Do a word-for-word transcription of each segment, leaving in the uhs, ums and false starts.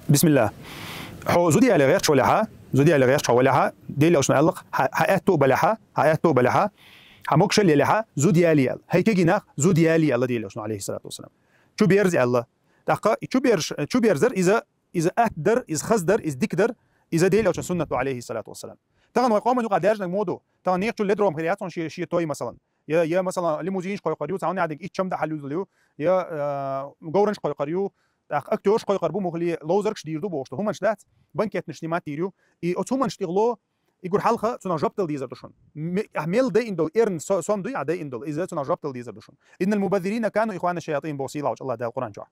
Бисмилла. Хьо зуда яле гӀерташ валехьа, зуда яле гӀерташ хьо валехьа, Дела Элчано аьлла-кх, хьа, хьа аьтту а балехьа, хьа аьтту а балехьа, хьа могашалла елехьа, зуда яле аьлла. Хьай кегий нах зуда яле аьлла Дела Элчано, алейхиссалату вассалам. Чу берза аьлла. ТӀаккха и чу берш-, чу берзар иза, иза атта дар, иза хаза дар, иза дика дар, иза Дела Элчан суннат ду, алейхиссалату вассалам. Тахан вай къоман юкъа даьржинарг мо ду. Тахан некъ чу ледром хир яц хьона ши, ши той, масалан. Я, я, масалан, лимузинаш кхойкхар ю, цхьа хӀуна диг итт чам дахьал юзал ю, я, а, говранаш кхойкхар ю, тӀаккха актёраш кхойкхар бу, мухли ловзаргаш дийр ду бохуш ду. ХӀуманаш дац, банкетнаш снимать дийр ю. И оцу хӀуманаш тӀехло, и гур хьалха цунах жоп дала дезар ду шуна. Ме-, ахь мел дайина долу эрна со-, сом дуй, ахь дайина долу, иза цунах жоп дала дезар ду шуна. «Иннал мубаззирина кану ихвана шаятин», боху сийлахьчу Аллах Дала Къуръан чохь.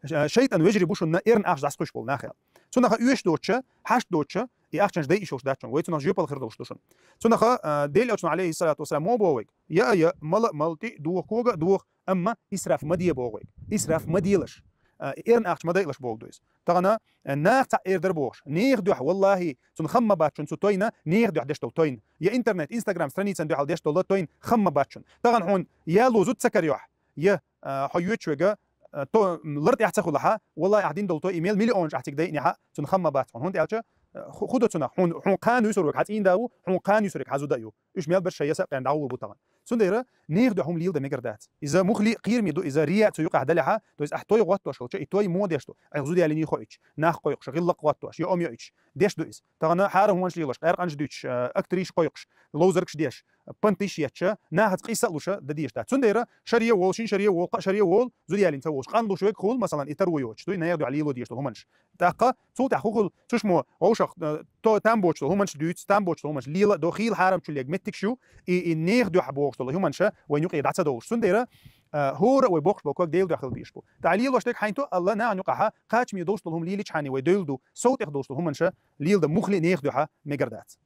Ш-, шайтан вежарий бу шуна эрна ахча дӀасакхуьйш болу нах аьлла. Цунах оьшуш доцуча, хьашт доцуча, и ахчанаш дай иш йолуш дац шуна. Вай цунах жоьпалла хир долуш ду шуна. Цунах, а, Дела Элчано, алейхиссалату вассалам, мо боху вайга: я а я, мала а мала, тӀе а доха, кога а доха, амма исраф ма де боху вайга. Исраф ма делаш. А, эрна ахча ма дайалаш боху ду иза. Тахана, а, нах цхьаъ эр дара бохуш. Нехан дуьхьа, валлахи, цунна хам ма бац шуна цу тойна, нехан дуьхьа деш долу тойна. Я интернет, Instagram страницан дуьхьал деш долу тойна хам ма бац шуна. Тахана хьуна яло зуда ца карайохь, я, а, хьо йоьдуш верг, а, то, м, лар тӀехь ца хуьлахьа, валлахи, ахь дина долу той и мел миллионаш ахь цига дайинехьа, цунна хам ма бац хьуна. ХӀунда аьлча, а, ху-, хӀун до цунах, хьуна, хьуна кхана юьсур верг хьан цӀийнда ву, хьуна кхана юьсур верг хьан зуда а ю. Уьш мел берш шайн яса а кхаьрна дӀагӀур бу тахана. Цундела нехан дуьхьа хӀума леладан мегар дац. Иза мухли кхераме ду, иза рия цу юкъахь далехьа, то есть ахь той гӀоттош хилча, и той мо деш ду, ахь зуда ялийна хууш хилча, нах кхойкхуш, гӀиллакх гӀоттош, я омъяйча, деш ду иза. Тахана хьарам хӀуманаш лелош, къаьркъанаш дуьйцуш, а, актриша кхойкхуш, ловзаргаш деш, пантиш етташ, нахаца къийса а луш дан дезаш дац. Цундела шаре волу, шин шаре волу, кхаа шаре волу, зуда ялийна ца волуш, къан луш верг хуьлу, масалан, и таро йоцуш, дуй, нехан дуьхьа лело дезаш долу хӀуманаш. ТӀаккха цул тӀаьхьа хӀун хуьлу, цуьш мо вовшах, э, то-, там боцуш долу хӀуманаш дуьйцу, там боцуш долу хӀуманаш лела, до хийла хьарамчу лега меттигаш ю, и, и нехан дуьхьа бохуш долу хӀуманаш вайн юкъе дӀа ца довлуш. Цундела, э, хӀора а вай боккхуш болу ког Делан дуьхьа хила безаш бу. ТӀаккха лелош дерг хьайна ту, Алла нахана юкъахьа кхачаме долуш долу хӀума лелийча хьайна вай девлла ду, сов тӀех долуш долу хӀуманаш леладан мухли нехан дуьхьа мегар дац.